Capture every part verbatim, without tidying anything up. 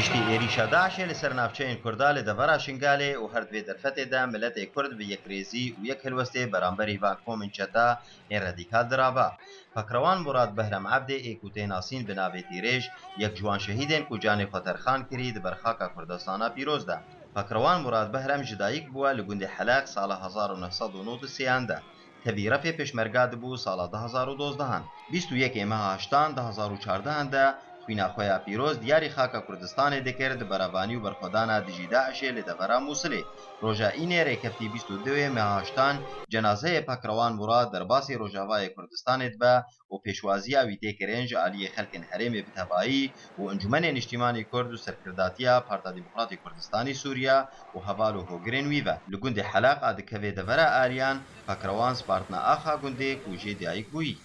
Piştî êrîşa DAIŞê li ser navçeyên Kurda li devera Şingalê û her di vê derfetê de miletê Kurd bi yekrêzî û yek helwestê beramberî van komên çeta ên radîkal dirava. Pakrewan Murad Behrem Ebdê ê ku tê nasîn bi navê Tîrêj, yek ji wan şehîdên ku canê xwe terxan kirî di ber xaka Kurdistana pîroz de. Pakrewan Murad Behrem ji dayik bûye li gundê Heleq sala hezar û neh sed û nod û sêyan de. Tevî refê pêşmerga dibû sala du hezar û dozdehan. Bîst û yekê meha heştan du hezar û çardehan de xwîna xwe ya pîroz diyarî xaka Kurdistanê dikir di berevanî û berxwedana dijî DAIŞê li devera Mûsilê. Roja Înê rêkeftî bîst û duwê meha heştan cenazeyê Pakrewan Murad derbasî Rojavayê Kurdistanê dibe û pêşwaziya wî tê kirin ji aliyê xelkên herêmê bi tevayî û Encûmenê Niştîmanî Kurd û serkirdatiya Parta Demokratî Kurdistanî Sûriye û heval û hogirên wî ve. Li gundê Heleq a dikeve devera Ariyan, Pakrewan spartine axa gundê ku jê diyayik bûyî.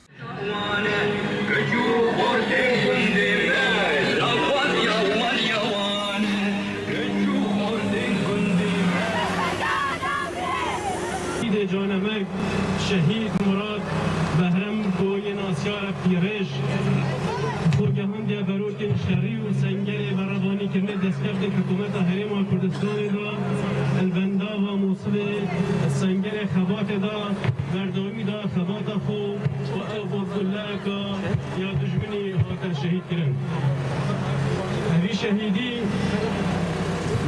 Şehîdê canemerg, şehîd Murad Behrem ku yê nasyar e Pîrêj, xwe gehandiye verokên şerî û sengerê berevanîkirinê destkeftên Hikûmeta Herêma Kurdistanê de li bendava Mûsilê sengerê xebatê de berdewamî da xebata xwe û ew bi guleyeka ya dijminî hate şehîdkirin. Evî şehîdî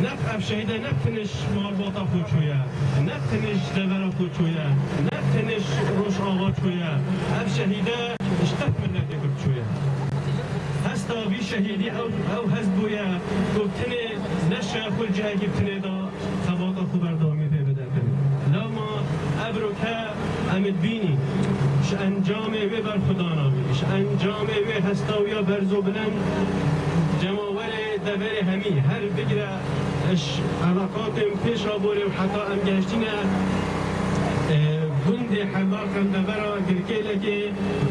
ne, ev şehîde ne tenê ji malbata xwe çûye, ne tenê ji devera xwe çûye, ne tenê ji Rojava çûye. Ev şehîde ji tev miletê Kurd çûye. Hesta vî şehîdî ew, ew hest bûye ku tenê neşe xwe cihekî tenê de xebata xwe berdewamî pê bide. Lewma evroke em dibînî ji encamê wê berxwedana wî, ji encamê wê hesta wî ya berz û bilind cemawerê deverê hemî her bigire ji eleqatên pêşaborê û heta em gehiştîne, e, gundê Heleq em devera Girkêlekê,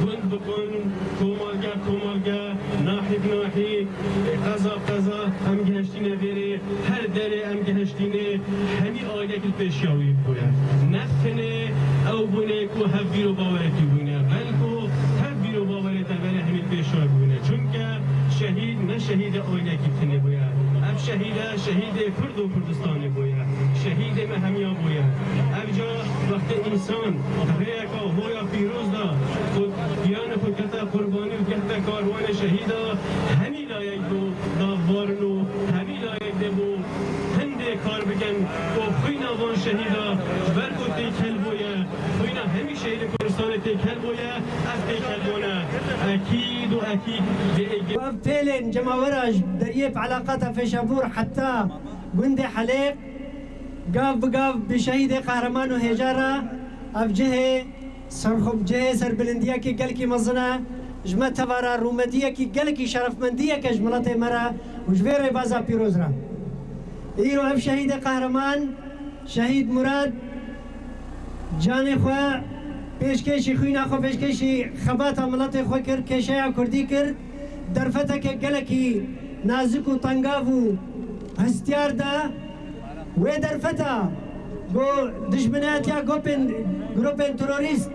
gund bi gund, komalge komalge, nahî bi nahî, qeza bi qeza em gihiştîne vêrê, her derê em gihiştîne, hemî ailek li pêşiya wî bûye. Ne tenê ew bûne ku hev bîr û bawerekî bûne, belku hev bîr û bawerê deverê hemî li pêşiya wî bûne. Çunke şehîd ne şehîdê ailekî tenê bûye. Ev şehîde, şehîdê Kurd û Kurdistanê bûye. Şehîdê me hemiya bûye. Ev ca wextê însan rêyeka hoya pîroz da, xwe, giyanê xwe kete qurbanî û kete karwanê şehîda, hemî layek bû, dagvarin û hemî layek dê bû hindê kar bikin û xwîna van şehîda ji ber ku têkel bûye, xwîna hemî şehîdê Kurdistanê têkel bûye, ev têkelbûn e ekîd û ekîd dê êgir. Ev pêlên cemawera ji deriyê bi eleqata Pêşabûr heta gundê Helêq, gav bi gav bi şehîdê qehreman û hêja re ev cihê serxwe-, cihê serbilindiyekî gelkî mezin e, ji me teva re rûmediyekî gelekî şerefmendiyek e ji miletê me re û ji vê rêbaza pîroz re. Îro ev şehîdê qehreman, şehîd Murad, canê xwe pêşkêşî, xwîna xwe pêşkêşî xebata miletê xwe kir, kêşeya kurdî kir, derfeteke gelekî nazik û tengav û hestiyar da. Wê derfeta ku dijminatiya gopên, grûpên terorîst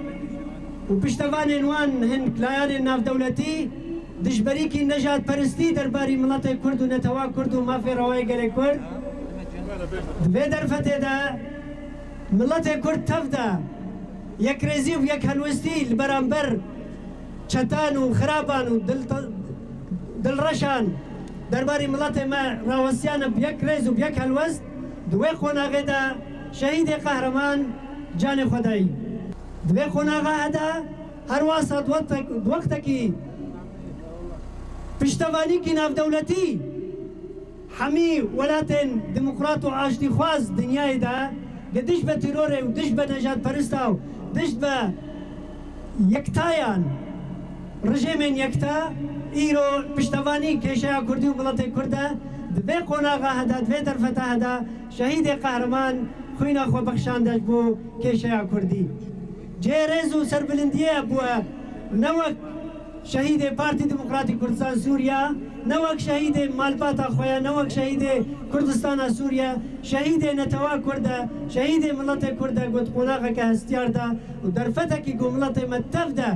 û piştevanên wan hin layanên navdewletî dijberîkî nejadperistî derbarî miletê Kurd û netewa Kurd û mafê rewayê gelê Kurd. Di vê derfetê de miletê Kurd tev de yekrêzî û yekhelwestî li beramber çetan û xiraban û dil-, dilreşan derbarî miletê me rawestiyane bi yek rêz û bi yek helwest, di wê qonaxê de şehîdê qehreman canê xwe dayî. Di vê qonaxa hede her wasa di wextek-, di wextekî piştevanîkî navdewletî hemî welatên demokrat û aştîxwaz dinyayê de gi dij be terorê û dij be nejadperista û dij be yektayan, rejêmên yekta îro piştevanî kêşeya Kurdî û miletê Kurd e. Di vê qonaxa hede, di vê derfeta hede şehîdê qehreman xwîna xwe bexşande ji bo kêşeya Kurdî. Cihê rêz û serbilindiyê bûye, ne wek şehîdê Partî Demokratîk Kurdistan Sûriye, ne wek şehîdê malbata xwe ye, ne wek şehîdê Kurdistana Sûriye, şehîdê netewa Kurd e, şehîdê miletê Kurd e, ku di qonaxeke hestiyar de û derfetekî ku miletê me tev de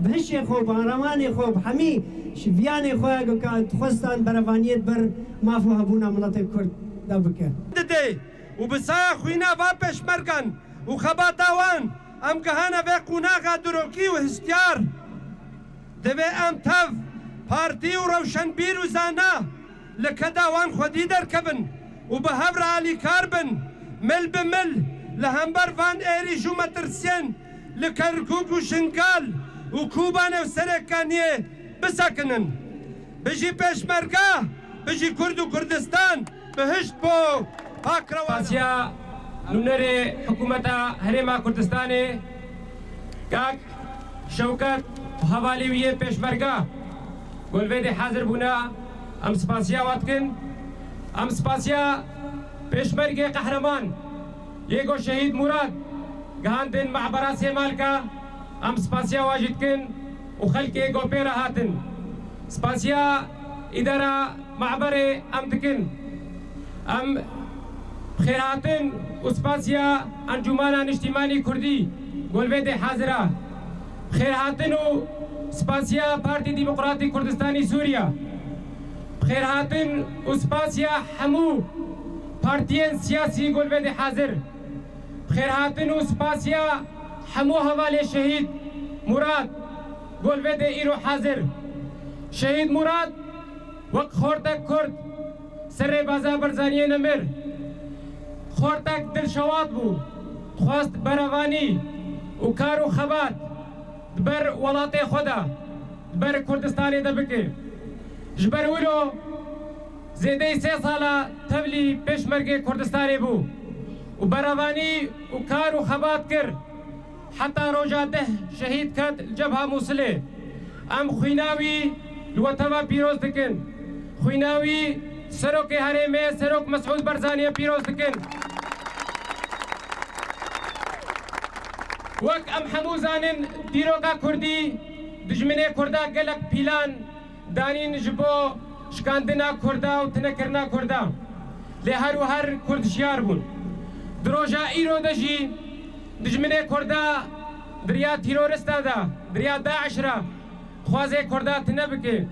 Bi hişê xwe, bi aramanê xwe, bi hemî ş-, viyanê xwe ya ku ka dixwestan berevaniyê di ber maf û hebûna miletê Kurd de bike. Dide û bi saya xwîna va pêşmergan û xebata wan em gihane vê qonaxa dirokî û hestiyar. Divê em tev, partî û rewşenbîr û zana li keda wan xwedî derkevin û bi hev re alîkar bin, mil bi mil li hember van êrîş û metirsiyên li Kerkûk û Şingal û Kobanê û Serêkaniyê bisekinin. Bijî Pêşmerge, bijî Kurd û Kurdistan, bihişt bo pakrewana. Spasiya nûnerê Hikûmeta Herêma Kurdistanê, Kak Şewket û hevalê wî yê Pêşmerge, ku li vê dê hazir bûne, em spasiya we dikin. Em spasiya Pêşmergê Qehreman yê ku Şehîd Murad gihandin Mabera Sêmalka, em spasiya we jî dikin û xelkê ku pê re hatin. Spasiya îdara Maberê em dikin. Em xêrhatin û spasiya Encûmena Niştîmanî Kurdî ku li vê dê hazir e. Xêrhatin û spasiya Partî Demokratîk Kurdistanî Sûriye. Xêrhatin û spasiya hemû partiyên siyasî ku li vê dê hazir. Xêrhatin û spasiya hemû hevalê Şehîd Murad ku li vê dê îro hazir. Şehîd Murad wek xortek Kurd ser rêbaza Barzaniyê nemir. Xortek dilşewat bû, dixwest berevanî û kar û xebat di ber welatê xwe de, di ber Kurdistanê de bike. Ji ber wilo zêdeyî sê sala tevlî Pêşmergê Kurdistanê bû û berevanî û kar û xebat kir. Heta roja deh şehîd ket li Cebha Mûsilê. Em xwîna wî li we teva pîroz dikin. Xwîna wî Serokê Herêmê, Serok Mesûd Barzaniyê pîroz dikin. Wek em hemû zanin, dîroka Kurdî, dijminê Kurda gelek pîlan danîn ji bo şikandina Kurda û tunekirina Kurda. Lê her û her Kurd şiyar bûn. Di roja îro de jî dijminê Kurda di riya terorista de, di riya DAIŞ re dixwaze Kurda tune bike.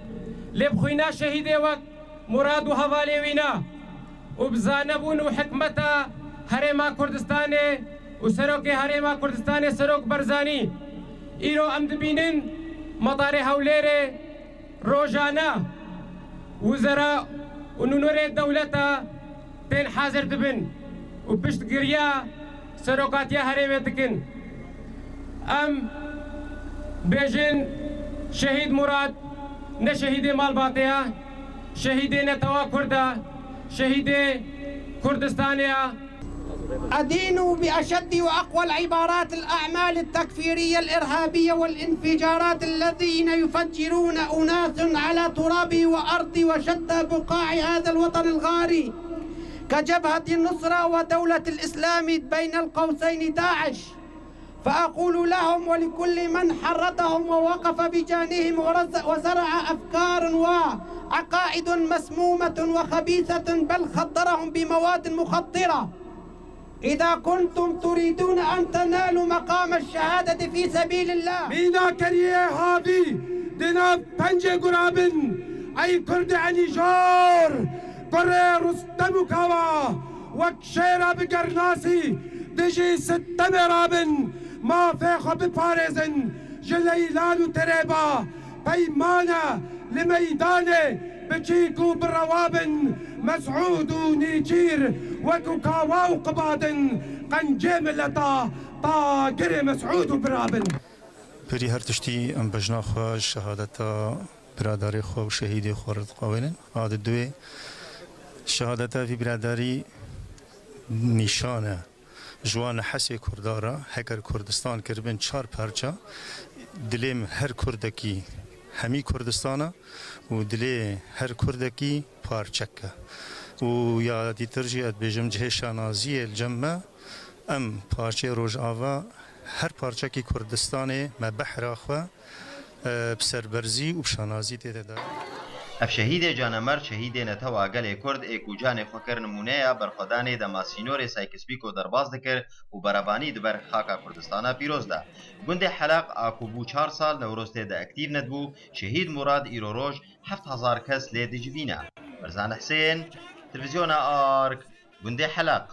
Lê bi xwîna şehîdê wek Murad û hevalê wî ne û bi zanebûn û hikmeta Herêma Kurdistanê û Serokê Herêma Kurdistanê Serok Barzanî, îro em dibînin Metarê Hewlêrê rojane wizera û nûnerê dewleta tên hazir dibin û piştgiriya serokatiya herêmê dikin. Em bêjin, Şehîd Murad ne şehîdê malbatê ye, şehîdê netewa Kurd e, şehîdê Kurdistanê ye. أدين بأشد وأقوى العبارات الأعمال التكفيرية الإرهابية والانفجارات الذين يفجرون أناس على ترابي وأرضي وشتى بقاع هذا الوطن الغالي كجبهة النصرة ودولة الإسلام، بين القوسين داعش. فأقول لهم ولكل من حرضهم ووقف بجانهم ورز-، وزرع أفكار وعقائد مسمومة وخبيثة، بل خدرهم بمواد مخدرة: إذا كنتم تريدون أن تنالوا مقام الشهادة في سبيل الله. Mîna keriyê havî di nav pencê gura bin, ey Kurd enîjor, kurê Rustem û Kawa, wek şêra bi gernasî dijî sitemê rabin, mafê xwe biparêzin, ji leylan û terêba peymane li meydanê biçîk û bi rewa bin, Mesûd û Nîçîr wekû Kawa û Qibadin qencê mileta tagirê Mesûd û bira bin. Berî her tiştî em bejna xwe ji şehadeta biradarê xwe û şehîdê xwe re diqewênin. A di duê şehadeta vî biradarî nîşan e ji wan hesê Kurda re, heger Kurdistan kiribin çar parça, dilê her Kurdekî hemî Kurdistan e û dilê her Kurdekî parçek e. Û ya dîtir jî ez dibêjim cihê şanaziyê li cem me, em parçeyê Rojava, her parçekî Kurdistanê me behra xwe, e, bi serberzî û bi şanazî tê de dayî. Ev şehîdê canemerd şehîdê netewa gelê Kurd ê ku canê xwe kir nimûneya berxwedanê dema sînorê Sykes-Picot derbas dikir û berevanî di ber xaka Kurdistana pîroz de. Gundê Heleq a ku bû çar sal Newroz tê de aktîv nedibû, şehîd Murad îro roj heft hezar kes lê dicivîne. Mirzan Husên, Televîzyona Ark, gundê Heleq.